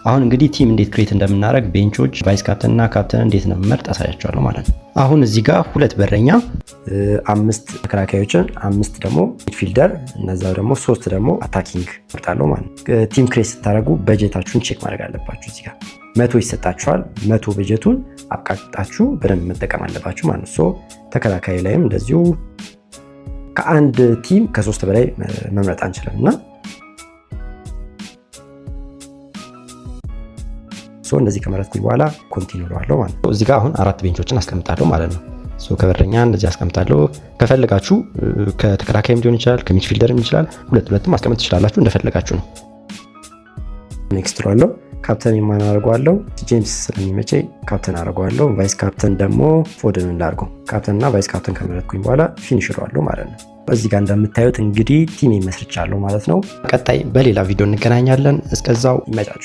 አሁን እንግዲህ team እንዴት create እንደምናደርግ bench ኦች፣ vice captain እና ካፕተን እንዴት ነው መርጥ አሳያችኋለሁ ማለት ነው። አሁን እዚህ ጋር ሁለት በረኛ፣ አምስት ተከላካዮችን፣ አምስት ደግሞ midfielder፣ እነዛ ደግሞ ሶስት ደግሞ attacking መርጣለሁ ማለት ነው። Team create ስታደርጉ በጀታችሁን check ማድረግ አለባችሁ። እዚህ ጋር 100 ይሰጣችኋል። 100 በጀቱን አብቃቅጣችሁ በደንብ መጠቀም አለባችሁ ማለት ነው። So ተከላካይ ላይም እንደዚሁ ከአንድ team ከሶስት በላይ መምረጥ አንችልም እና so እንደዚህ ከመረጥኩኝ በኋላ continue እለዋለሁ ማለት ነው። እዚህ ጋር አሁን አራት bench ኦችን አስቀምጣለሁ ማለት ነው። So ከበረኛ እንደዚህ አስቀምጣለሁ። ከፈለጋችሁ ከተከላካይም ሊሆን ይችላል፣ ከ midfielder ም ይችላል። ሁለት ሁለትም ማስቀመጥ ትችላላችሁ፣ እንደፈለጋችሁ ነው። Next እለዋለሁ። ካፕተን የማን አደርገዋለሁ? ጄምስ ስለሚመቸኝ ካፕተን አደርገዋለሁ። Vice captain ደግሞ ፎደን እንዳርገው። ካፕተን እና vice captain ከመረጥኩኝ በኋላ finish እለዋለሁ ማለት ነው። እዚህ ጋር እንደምታዩት እንግዲህ team መስርቻለሁ ማለት ነው። ቀጣይ በሌላ ቪዲዮ እንገናኛለን። እስከዛው ይመቻችሁ።